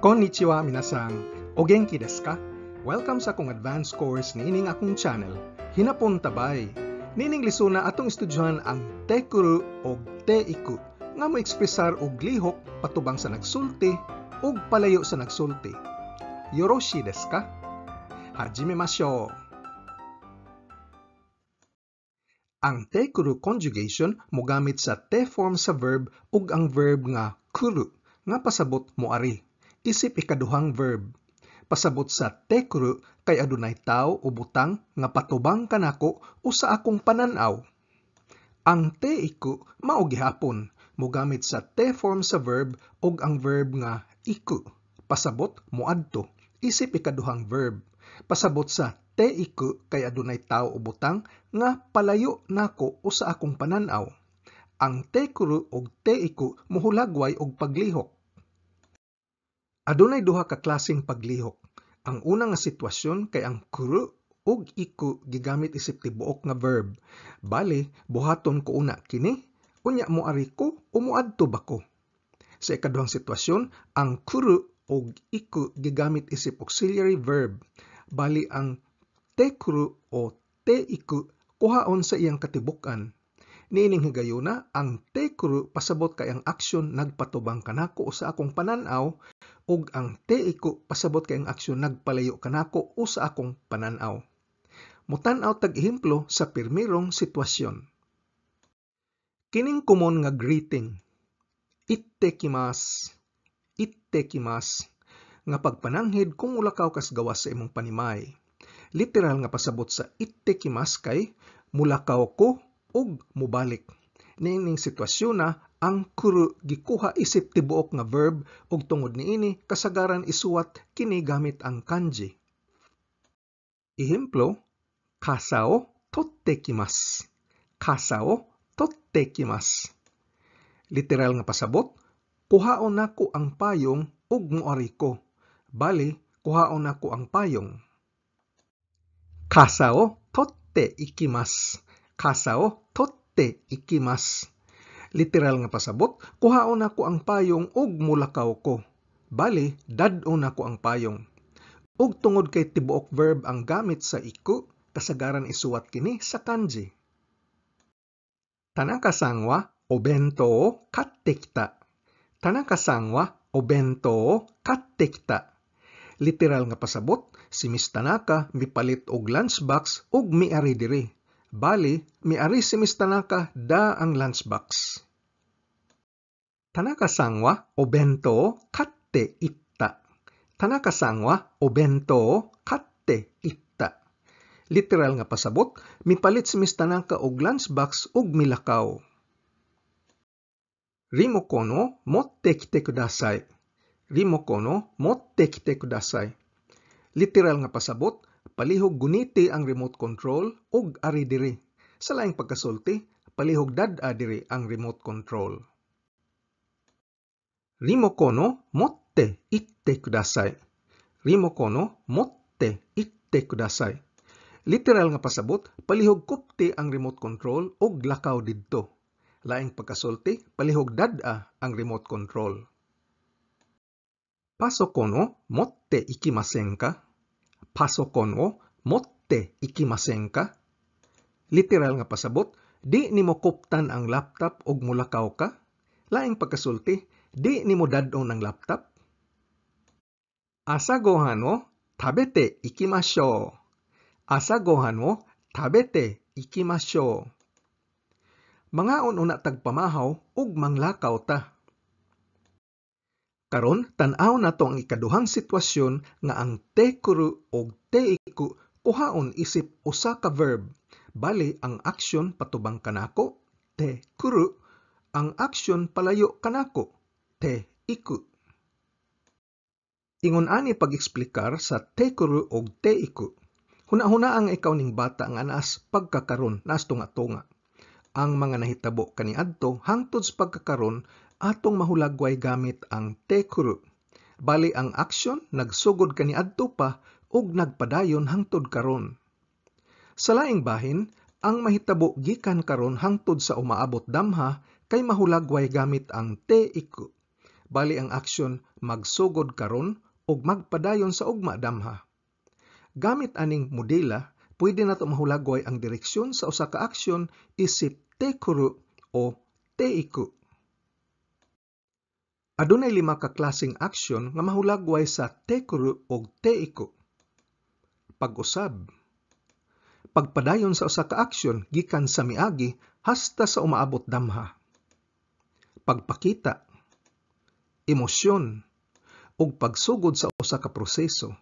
Konnichiwa, minasan. O genki desu ka? Welcome sa akong advanced course niining akong channel. Hinapon tabay. Niining lisuna, atong estudyuhan ang tekuru og teiku nga mo ekspresar og lihok patubang sa nagsulti ug palayo sa nagsulti. Yoroshi desu ka? Hajimemashou. Ang tekuru conjugation mogamit sa te form sa verb ug ang verb nga kuru nga pasabot moari isip ikaduhang verb. Pasabot sa tekuru kay adunay tawo o butang nga patubang kanako o sa akong panan-aw. Ang teiku mao gihapon mogamit sa te form sa verb ug ang verb nga iku pasabot moadto isip ikaduhang verb. Pasabot sa teiku kay adunay tawo o butang nga palayo nako o sa akong panan-aw. Ang tekuru ug teiku mohulagway og paglihok. Adunay duha ka klaseng paglihok. Ang una nga sitwasyon kay ang kuru ug iku gigamit isip tibuok nga verb. Bali, buhaton ko una kini, unya moari ko o moadto ba ko? Sa ikaduhang sitwasyon, ang kuru ug iku gigamit isip auxiliary verb. Bali, ang tekuru o teiku kuhaon sa iyang katibuk-an. Niining higayuna, ang tekuru pasabot kay ang aksyon nagpatubang kanako o sa akong panan-aw ug ang teiku pasabot kay ang aksyon nagpalayo kanako o sa akong panan-aw. Mutan-aw tag ehemplo sa pirmirong sitwasyon. Kining common nga greeting, "Ittekimasu, ittekimasu," nga pagpananghid kung mulakaw kas gawas sa imong panimay. Literal nga pasabot sa ittekimasu kay mulakaw ko ug mobalik. Niining sitwasyon na, ang kuru gikuha isip tibuok nga verb ug tungod niini kasagaran isuwat kini gamit ang kanji. Ehemplo, kasa o totte kimasu. Kasa o totte kimasu. Literal nga pasabot, kuhaon nako ang payong ug moari ko. Bali, kuhaon nako ang payong. Kasa o totte ikimasu. Kasa o totte ikimasu. Literal nga pasabot, kuhaon nako ang payong ug mulakaw ko. Bali, dad-on nako ang payong. Ug tungod kay tibuok verb ang gamit sa iku, kasagaran isuwat kini sa kanji. Tanaka-san wa obento o katte kita. Tanaka-san wa obento o katte kita. Literal nga pasabot, si Miss Tanaka mipalit og lunchbox ug miari diri. Bali, miari si Miss Tanaka da ang lunchbox. Tanaka-san wa obento o katte itta. Tanaka-san wa obento o katte itta. Literal nga pasabot, mipalit si Miss Tanaka og lunchbox ug milakaw. Rimokon o motte kite kudasai. Rimokon o motte kite kudasai. Literal nga pasabot, palihog guniti ang remote control ug ari diri. Sa laing pagkasulti, palihog dad-a diri ang remote control. Rimokon o motte itte kudasai. Rimokon o motte itte kudasai. Literal nga pasabot, palihog kupti ang remote control ug lakaw didto. Laing pagkasulti, palihog dad-a ang remote control. Pasokon o motte ikimasen ka? Pasokon o motte ikimasen ka? Literal nga pasabot, di nimo kuptan ang laptop ug mulakaw ka? Laing pagkasulti, di nimo dad-on ang laptop? Asagohan o tabete ikimashou. Asagohan o tabete ikimashou. Mangaon una tag pamahaw ug manglakaw ta. Karon, tan-aw nato ang ikaduhang sitwasyon nga ang tekuru ug teiku kuhaon isip usa ka verb. Bali, ang aksyon patubang kanako, te kuru, ang aksyon palayo kanako, te iku. Ingon ani pag-eksplikar sa tekuru ug teiku. Huna-huna ang ikaw ning bata nga naas pagkakaron, naas tunga-tunga. Ang mga nahitabo kaniadto hangtod sa pagkakaron atong mahulagway gamit ang tekuru. Bali, ang aksyon nagsugod kaniadto pa ug nagpadayon hangtod karon. Sa laing bahin, ang mahitabo gikan karon hangtod sa umaabot damha kay mahulagway gamit ang teiku. Bali ang aksyon magsugod karon ug magpadayon sa ugma damha. Gamit aning modela, pwede nato mahulagway ang direksyon sa usa ka aksyon isip te kuru o te iku. Adunay lima ka klaseng aksyon nga mahulagway sa te kuru og te iku. Pag-usab. Pagpadayon sa usa ka aksyon gikan sa miagi hasta sa umaabot damha. Pagpakita. Emosyon. Ug pagsugod sa usa ka proseso.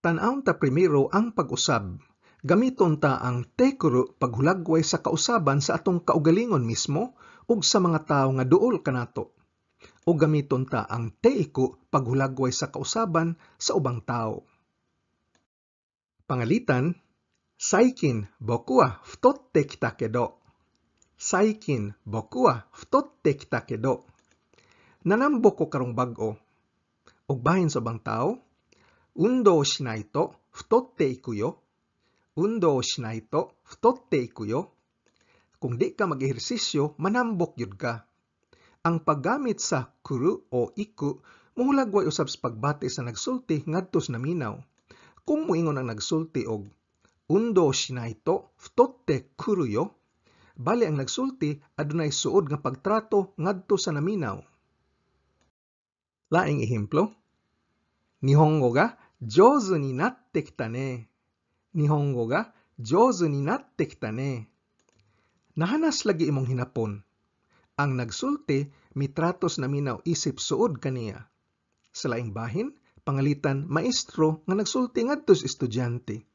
Tan-awon ta primero ang pag-usab. Gamiton ta ang te kuru paghulagway sa kausaban sa atong kaugalingon mismo ug sa mga tawo nga duol kanato. O gamiton ta ang te iku paghulagway sa kausaban sa ubang tawo. Pangalitan, 最近僕は太ってきたけど. 最近僕は太ってきたけど. Nanambok ko karong bag-o. Ug bahin sa ubang tawo, 運動しないと太っていくよ. 運動しないと太っていくよ. Kung di ka mag-ehersisyo, manambok gyud ka. Ang paggamit sa kuru o iku mohulagway usab sa pagbati sa nagsulti ngadto sa naminaw. Kung moingon ang nagsulti og 運動しないと太ってくるよ, bali ang nagsulti adunay suod nga pagtrato ngadto sa naminaw. Laing ehemplo, 日本語が上手になってきたね. 日本語が上手になってきたね. Nahanas lagi imong hinapon. Ang nagsulti mitrato sa naminaw isip suod kaniya. Sa laing bahin, pangalitan maestro nga nagsulti ngadto sa estudyante.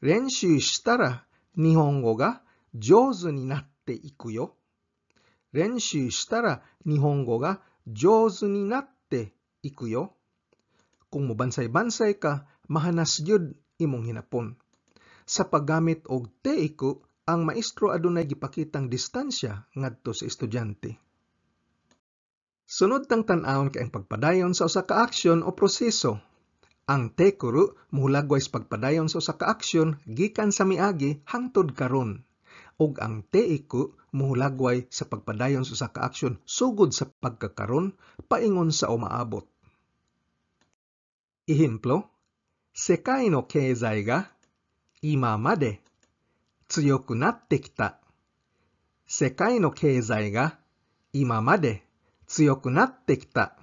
練習したら日本語が上手になっていくよ。練習したら日本語が上手になっていくよ。Kung mobansay-bansay ka, mahanas gyud imong hinapon. Sa paggamit og te iku, ang maestro adunay gipakitang distansya ngadto sa estudyante. Sunod tang tan-awon kay ang pagpadayon sa usa ka aksyon o proseso. Ang te kuru mohulagway sa pagpadayon sa usa ka aksyon gikan sa miagi hangtod karon. Ug ang te iku mohulagway sa pagpadayon sa usa ka aksyon sugod sa pagkakaron paingon sa umaabot. Ehemplo, 世界の経済が今まで強くなってきた。世界の経済が今まで強くなってきた。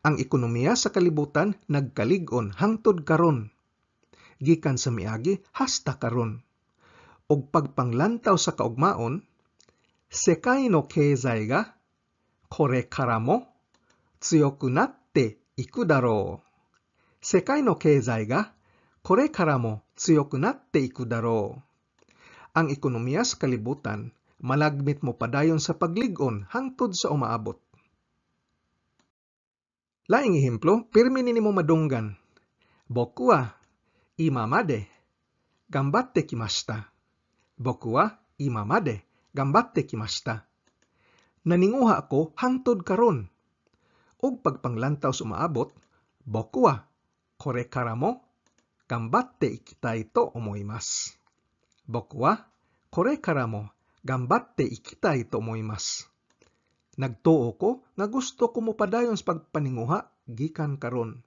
Ang ekonomiya sa kalibutan nagkalig-on hangtod karon. Gikan sa miagi hasta karon. Og pagpanglantaw sa kaugmaon, 世界の経済がこれからも強くなっていくだろう。世界の経済がこれからも強くなっていくだろう。Ang ekonomiya sa kalibutan malagmit mo padayon sa paglig-on hangtod sa umaabot. Laing ehemplo, pirmi ni nimo madunggan. 僕は今まで頑張ってきました。僕は今まで頑張ってきました。Naninguha ko hangtod karon. Og pagpanglantaw sa umaabot, 僕はこれからも頑張っていきたいと思います。僕はこれからも頑張っていきたいと思います。Nagtuo ko nga gusto ko mopadayon sa pagpaninguha gikan karon.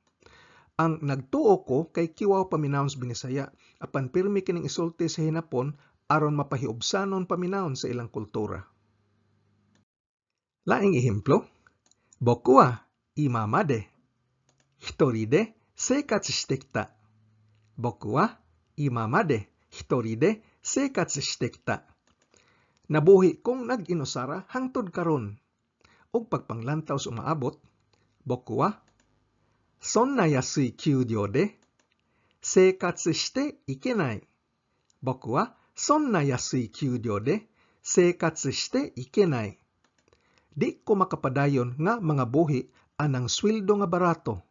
Ang "nagtuo ko" kay kiwaw paminawon sa Binisaya apan pirmi kining isulti sa Hinapon aron mapahiubsanon paminawon sa ilang kultura. Laing ehemplo, 僕は今まで一人で生活してきた。僕は今まで一人で生活してきた。Nabuhi kong nag-inusara hangtod karon. Ug pagpanglantaw sa umaabot, 僕はそんな安い給料で生活していけない。僕はそんな安い給料で生活していけない。Di ko makapadayon nga mangabuhi anang sweldo nga barato.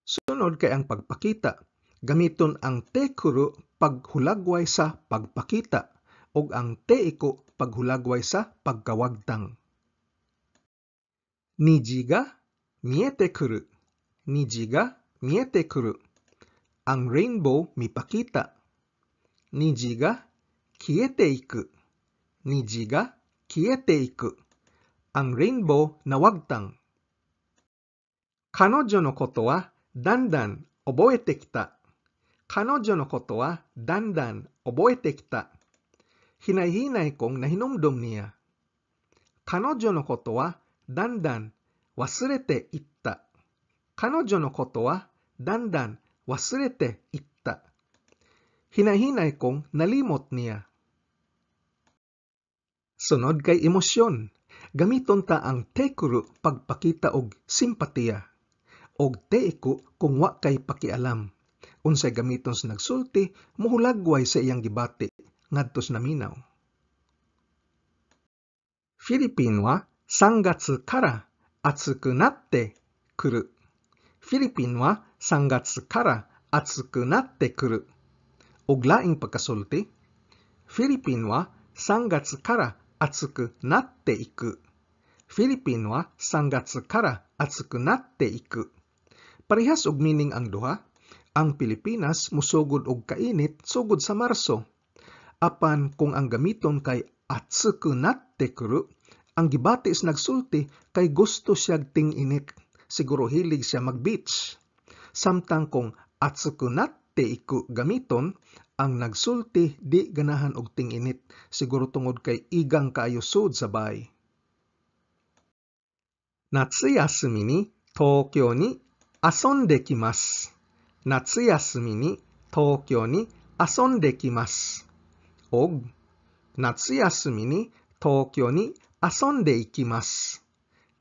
Sunod kay ang pagpakita. Gamiton ang te kuru paghulagway sa pagpakita ug ang te iku paghulagway sa pagkawagtang. 虹が見えてくる。虹が見えてくる。Ang rainbow mipakita. 虹が消えていく。虹が消えていく. Ang rainbow nawagtang. 彼女のことはだんだん覚えてきた. 彼女のことはだんだん覚えてきた. Hinay-hinay kong nahinumdom niya. 彼女のことはだんだん忘れていった. 彼女のことはだんだん忘れていった. Hinay-hinay kong nalimot niya. Sunod kay emosyon. Gamiton ta ang てくる pagpakita og simpatiya og ていく kung wa kay pakialam. Unsay gamiton sa nagsulti, mohulagway sa iyang gibati ngadto sa naminaw. フィリピンは3月から暑くなってくる。フィリピンは3月から暑くなってくる。Og laing pagkasulti, フィリピンは3月から暑くなっていく。フィリピンは3月から暑くなっていく。Parehas og meaning ang duha. Ang Pilipinas musugod og kainit sugod sa Marso. Apan kung ang gamiton kay 暑くなってくる, ang gibati sa nagsulti kay gusto siyag ting-init. Siguro hilig siya mag-beach. Samtang kung 暑くなっていく gamiton, ang nagsulti di ganahan og ting-init. Siguro tungod kay igang kaayo sud sa bay. 夏休みに東京に遊んできます。夏休みに東京に遊んできます。Og 夏休みに東京に遊んでいきます。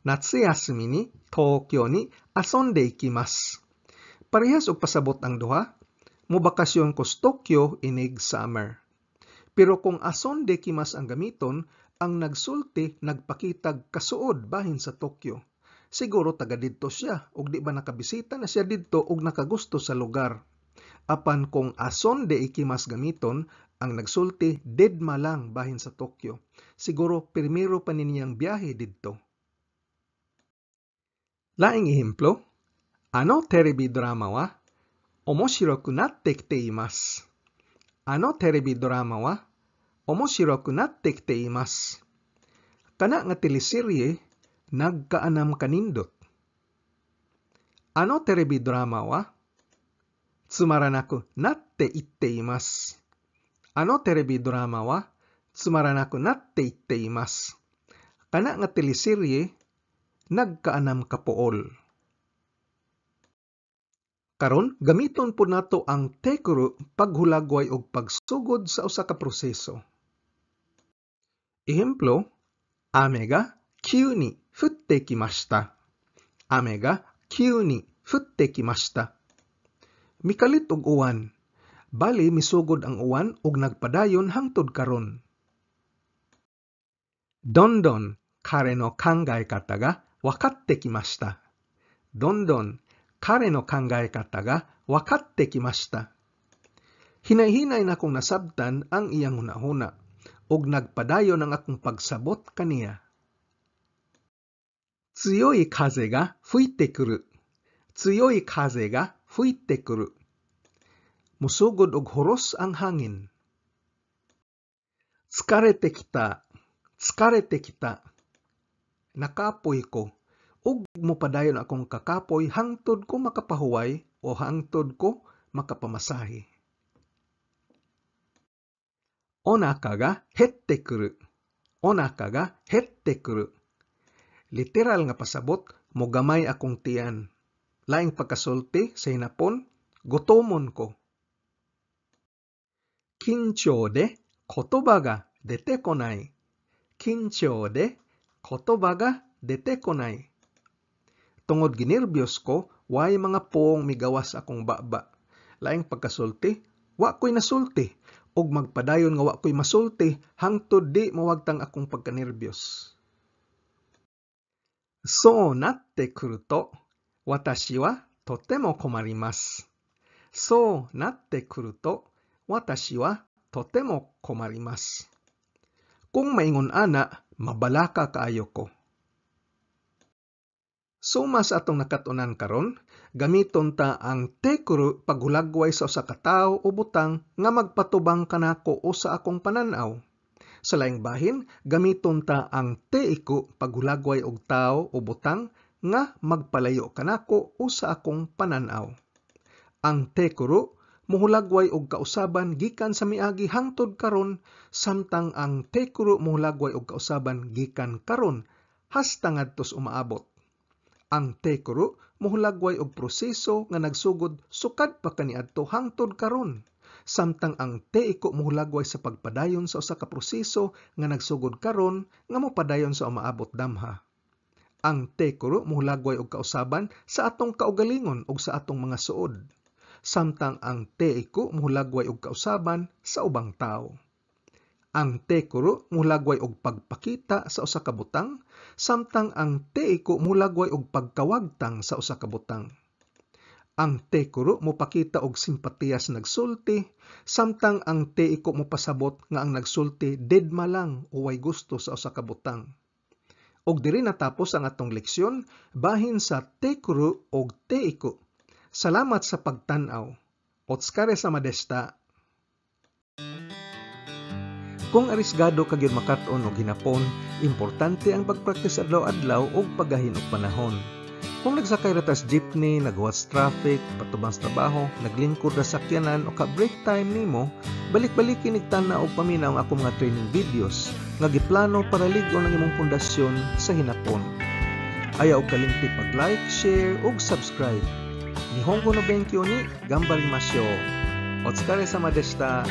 夏休みに東京に遊んでいきます。Parehas og pasabot ang duha. Mobakasyon ko sa Tokyo inig summer. Pero kung 遊んできます ang gamiton, ang nagsulti nagpakitag kasuod bahin sa Tokyo. Siguro taga didto siya ug di ba nakabisita na siya didto ug nakagusto sa lugar. Apan kung 遊んでいきます gamiton, ang nagsulti dedma lang bahin sa Tokyo. Siguro primero pa ni niyang biyahe didto. Laing ehemplo, あのテレビドラマは面白くなってきています。あのテレビドラマは面白くなってきています。Kana nga teleserye nagkaanam kanindot. あのテレビドラマはつまらなくなっていっています。あのテレビドラマはつまらなくなっていっています。Kana nga teleserye nagkaanam kapuol. Karon, gamiton pod nato ang てくる paghulagway og pagsugod sa usa ka proseso. Ehemplo, 雨が急に降ってきました。雨が急に降ってきました。Mikalit og uwan. Bali misugod ang uwan ug nagpadayon hangtod karon. どんどん彼の考え方がわかってきました。どんどん彼の考え方がわかってきました。Hinay-hinay nakong nasabtan ang iyang hunahuna ug nagpadayon ang akong pagsabot kaniya. 強い風が吹いてくる。強い風が吹いてくる。Musugod og huros ang hangin. 疲れてきた。疲れてきた。Nakapoy ko. Ug mopadayon akong kakapoy hangtod ko makapahuway o hangtod ko makapamasahe. お腹が減ってくる。お腹が減ってくる。Literal nga pasabot, mogamay akong tiyan. Laing pagkasulti sa Hinapon, gutomon ko. 緊張で言葉が出てこない。緊張で言葉が出てこない。Tungod ginerbiyos ko, way mga puong migawas akong baba. Laing pagkasulti, wa ko'y nasulti. Ug magpadayon nga wa ko'y masulti hangtod di mawagtang akong pagkanerbiyos. そうなってくると、私はとても困ります。そうなってくると、私はとても困ります。Kung maingon ana, mabalaka kaayo ko. Suma sa atong nakat-unan karon, gamiton ta ang てくる paghulagway sa usa ka tawo o butang nga magpatubang kanako o sa akong panan-aw. Sa laing bahin, gamiton ta ang teiku paghulagway og tawo o butang nga magpalayo kanako o sa akong panan-aw. Ang tekuru muhulagway og kausaban gikan sa miagi hangtod karon, samtang ang tekuru muhulagway og kausaban gikan karon hasta ngadtos umaabot. Ang tekuru muhulagway og proseso nga nagsugod sukad pa kaniadto hangtod karon, samtang ang teiku muhulagway sa pagpadayon sa usa ka proseso nga nagsugod karon nga mopadayon sa umaabot damha. Ang tekuru muhulagway og kausaban sa atong kaugalingon ug sa atong mga suod, samtang ang teiku muhulagway og kausaban sa ubang tawo. Ang tekuru muhulagway og pagpakita sa usa ka butang, samtang ang teiku muhulagway og pagkawagtang sa usa ka butang. Ang tekuru mopakita og simpatiya sa nagsulti, samtang ang teiku mopasabot nga ang nagsulti dedma lang o way gusto sa usa ka butang. Og diri natapos ang atong leksyon bahin sa tekuru og teiku. Salamat sa pagtan-aw. Otsukaresama deshita. Kung arisgado ka gyud makat-on og hinapon, importante ang pagpraktis adlaw-adlaw ug paggahin og panahon. Kung nagsakay ra tas jeepney, naghuwat sa traffic, patubang sa trabaho, naglingkod ra sa sakyanan o ka break time nimo, balik-baliki nig tan-aw og paminaw ang akong mga training videos nga giplano para lig-on ang imong pundasyon sa hinapon. Ayaw og kalimti pag-like, share ug subscribe. Nihongo no benkyou ni ganbarimashou. Otsukaresama deshita.